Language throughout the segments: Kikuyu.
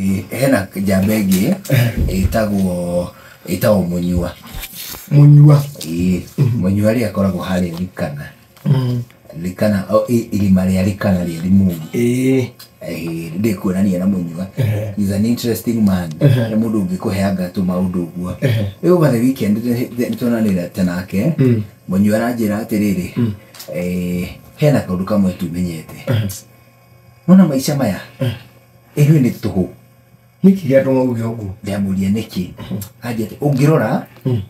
Hena njamba ĩngĩ ĩtagwo Mũnyua. Mũnyua. Ĩĩ, Mũnyua rĩ akoragwo harĩa Likana. Likana, irima rĩa Likana rĩa Limuru. Ĩĩ. Ndĩkuonania na Mũnyua. He's an interesting man. Nĩ mũndũ ũngĩkũheanga tũmaũndũ ũguo. Rĩu over the weekend nĩtwonanĩte nake. Mũnyua aranjĩra atĩrĩrĩ, hena kaũndũ kamwe tumenyete. Nona maica maya, ithuĩ nĩ tũhũ. Nĩkĩ gĩatũma uge ũguo? Ndamũria nĩkĩ. Anjia atĩ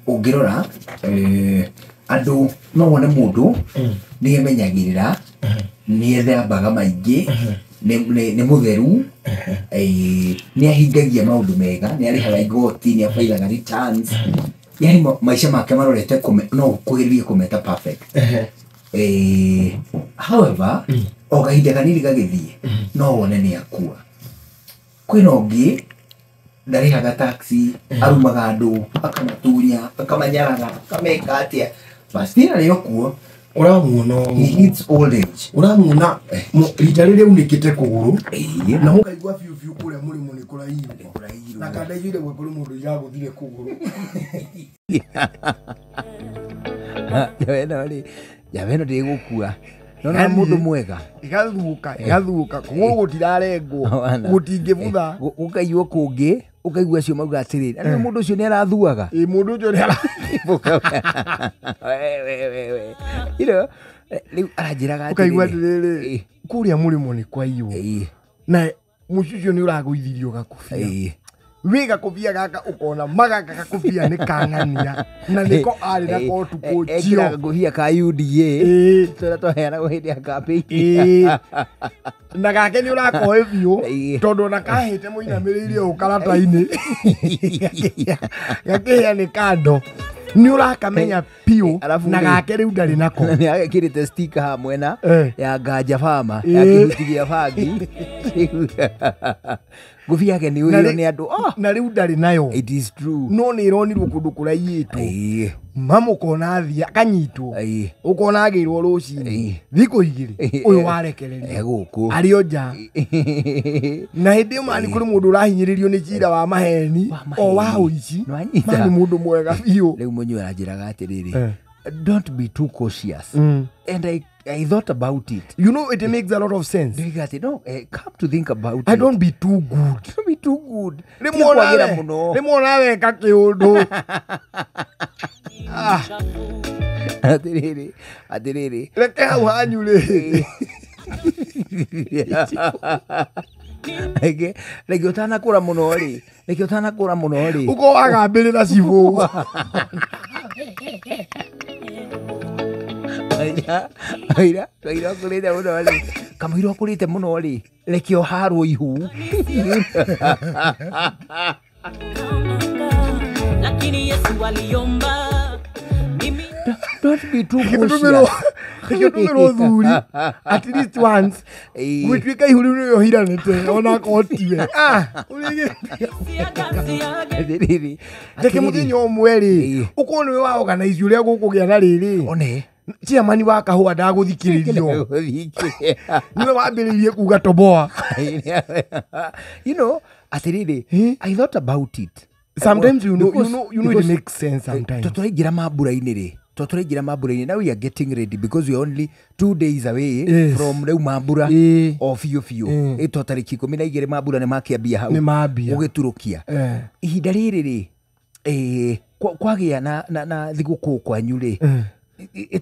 ũngĩrora andũ no wone mũndũ nĩ emenyagĩrĩra, nĩ ethambaga maingĩ, nĩ mũtheru, nĩ ahingagia maũndũ mega, nĩ arĩhaga igoti, nĩ abailaga returns. Yaani maica make marorete no ũkuhĩrĩrie kũmeta perfect. However, o kahinda kanini gagĩthiĩ, no wone nĩ akua. Kwĩna ũngĩ ndarĩhaga taxi, arumaga andũ, akamatunya, akamanyaraga, akameka atĩa. But still arĩ o kuo. Ũramuona He hits old age. Ũramuona rita rĩrĩa unĩkĩte kũgũrũ. Ĩĩ. Na mũkaigua biũ biũ kũrĩa mũrĩmo nĩ kũraiywo. Nĩ kũraiywo. Na kanda ijũire gwe kũrĩ mũndũ iragũthire kũgũrũ. Njamba ĩno rĩ, njamba ĩno ndĩgũkua. Nona mũndũ mwega. Ĩgathuũka, ĩgathuũka. Kũgũrũ gũtirarengwo. Wana. Gũtingĩbutha. Gũkaiywo kũngĩ, ũkaigua acio mauga atĩrĩrĩ, na rĩu mũndũ ũcio nĩ arathuaga. Ĩ, mũndũ ũcio nĩ ara- We, we, we, we. You know, rĩu aranjĩraga Ũkaigua atĩrĩrĩ. atĩrĩrĩ, kũrĩa mũrĩmo nĩ kwaiywo. Ĩ. Na mũciĩ ũcio nĩ ũragũithirio gakũbia. Ĩ. Wĩ gakũbia gaka ũkona magaka gakũbia nĩ kang'ania. Na nĩko arĩ nako ũtukũ ũcio. Ekĩraga gakũbia ka UDA. Ĩ. Tũrĩa twaheanagwo hĩndĩ ya campaign. Ĩ. Na gake nĩ ũrakoe biũ, Ĩ. tondũ ona kahĩte mũinamĩrĩire ũũ karata-inĩ. Gakĩhĩa nĩ kando. Nĩ ũrakamenya biũ, Alafu na rĩ, gake rĩu ndarĩ nako. Na nĩ agekĩrĩte sticker haha mwena ya Ganja Farmer, ya kĩhuti gĩa bangi. Ngũbia yake nĩ Na ũĩyo nĩ andũ. Oh! Na rĩu ndarĩ nayo. It is true. No nĩ ĩronirwo kũndũ kũraiyĩtwo. Ĩĩ. Mama ũkona athiĩ akanyitwo. Ĩĩ. Ũkona agĩrwo rũcinĩ. Ĩĩ. Thikũ igĩrĩ. Ĩĩ. Ũyũ warekererio. E gũkũ. Arĩ o nja. Na hĩndĩ ĩyo mani kũrĩ mũndũ ũrahinyĩrĩrio nĩ cira wa maheni, Wa maheni. o wa ũici. Nĩwanyita. Mani mũndũ mwega biũ. Rĩu Mũnyua aranjĩraga atĩrĩrĩ, don't be too cautious. And I thought about it. You know, it makes a lot of sense. Ndoiga atĩ, no, come to think about I it. don't be too good. Don't be too good. Rĩmwe Tiga kwagĩra onawe, mũno. rĩmwe onawe eka kĩũndũ. Atĩrĩrĩ, atĩrĩrĩ. Reke hau hanyu rĩ. Reke, reke ũtanakũra mũno rĩ. Reke ũtanakũra mũno rĩ. Ũkorwo wagambĩrĩra cibũ. Kaira, kaira, kaira ũkũrĩte mũno rĩ. Kamũira ũkũrĩte mũno rĩ. Reke ũharwo ihu. Lakini Yesu aliomba. Mimi Don't be too Reke tũtũmĩrwo, cautious. reke tũtũmĩrwo thuri at least once. Ĩĩ. Gwĩtuĩka ihu rĩu nĩwe ũhiranĩte, ona akorwo tiwe. Ũrĩgĩ- siaga, siaga. Atĩrĩrĩ, Reke atĩrĩrĩ. mũthenya ũmwe rĩ, Ĩĩ. ũkorwo nĩwe wa organize ũrĩa gũkũgĩa na rĩrĩ. One. Chairman wa kahũa ndagũthikĩrĩrio. Ndagũthikĩrĩria. Nĩwe wambĩrĩirie kuga toboa. You know, atĩrĩrĩ, I thought about it. Sometimes you know, you Because- know, you know it because makes sense sometimes. Tũraingĩra mambura-inĩ rĩ, tũraingĩra mambura-inĩ, now we are getting ready because we are only 2 days away Yes. from rĩu mambura Ĩĩ. o biũ biũ. Ĩĩ. Ĩ, to tarĩki ikũmi na igĩrĩ mambura nĩ makĩambia hau. Nĩ mambia. Gũgĩturũkia. Ihinda rĩrĩ rĩ, kwagĩa na thigũkũ kwanyu rĩ,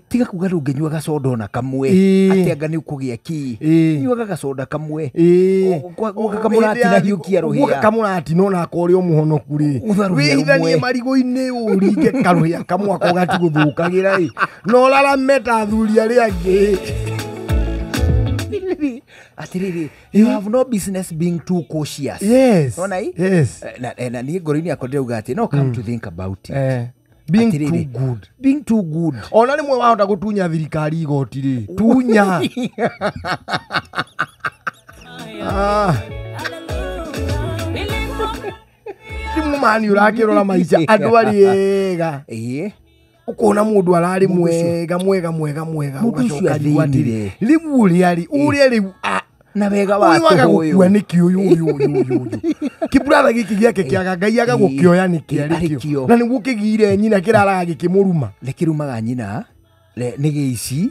tiga kuga ndũngĩnyua gacoda ona kamwe. Ĩĩ. Atĩ anga nĩ ũkũgĩa kĩ. Ĩĩ. Nyuaga gacoda kamwe. Ĩĩ. Guoka kamũratina hiũkia rũhĩa. Guoka kamũratina ona akorwo ũrĩ o mũhonoku rĩ. Gũtha rũhĩa Wĩhithanie rũmwe. marigũ-inĩ ũringe karũhĩa kamwe ako gatigũthũkagĩra ĩ. Na ũrarame ta athuri arĩa angĩ. Atĩrĩrĩ, you have no business being too cautious. Yes. Nona ĩ? Yes. Na niĩ ngoro-inĩ yakwa ndĩrauga atĩ, no, come to think about it. Being Atĩrĩrĩ, too good. Being too good. Ona rĩmwe wahota gũtunya thirikari igoti rĩ. Tunya. Rĩmwe mani ũrakĩrora maica andũ arĩ ega. Ĩĩ. Ũkona mũndũ ararĩ Mũndũ ũcio- mwega, mwega, mwega, mwega, Mũndũ ũcio ũgacoka rĩu atĩrĩ, athĩnire. rĩu ũrĩa rĩ, ũrĩa rĩu, Na wega wa Ũyũ waga tũhũ ũyũ. gũkua nĩkĩ ũyũ ũyũ ũyũ ũyũ ũyũ kĩburatha gĩkĩ gĩake kĩaga Ngai aga gũkĩoya nĩkĩ Ĩ, arĩ arĩ kĩo kĩo. na nĩguo kĩgire nyina kĩraraga gĩkĩmũruma. Nĩkĩrumaga nyina nĩ gĩici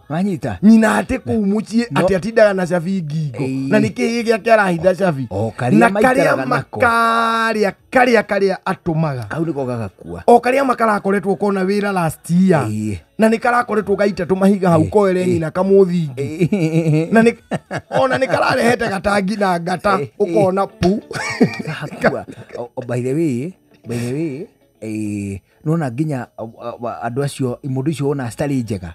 wanyita Nyina atĩ kũu mũciĩ No. atĩ atindaga na cabi ngingo Ĩ. na nĩ kĩĩ gĩake arahitha cabi O karĩa na karĩa maikaraga nako. makarĩa karĩa karĩa atũmaga kau nĩko gagakua. O karĩa makarakoretwo kona wĩra last year Ĩ. na nĩ karakoretwo gaita tũmahiga hau koere nyina kamũthingi na nĩ ona nĩ kararehete gatangi na ngata ũkona pu. Gakua. By the way, by the way, nona nginya andũ acio mũndũ icio wona citarĩ njega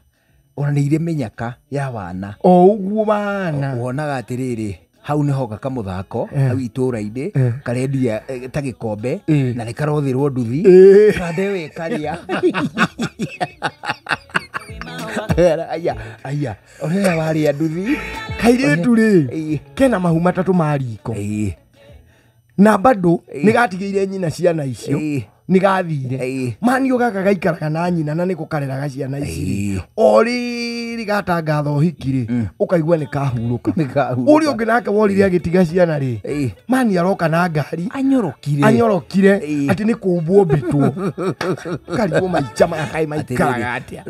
ona nĩ irĩ mĩnyaka ya wana. O ũguo wana Wonaga atĩrĩrĩ hau nĩho gaka mũthako Eh. hau itũra-inĩ Eh. karendia ta gĩkombe Eh. na nĩ karothĩrwo nduthi Eh. kandewe karĩa aya aya ũrĩa warĩa nduthi. Kairĩtu rĩ Ĩ. kena mahu matatũ ma riko Ĩ. na bado Ĩ. nĩ gatigĩire nyina ciana icio Ĩ. nĩ gathire Ĩ. manio gaka gaikaraga na nyina na nĩko kareraga ciana ici Ĩ. rĩ o rĩrĩ gatangatha ũhiki rĩ ũkaigua nĩ kahurũka. Nĩ kahurũka. Ũrĩa ũngĩ nake worire agĩtiga ciana rĩ Ĩ. mani aroka na ngari Anyorokire. anyorokire Ĩ. atĩ nĩ kũmbwo mbĩtwo karigwo maica maya kaĩ maikaraga atĩa.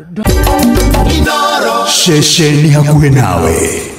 Ceceni hakuhĩ nawe.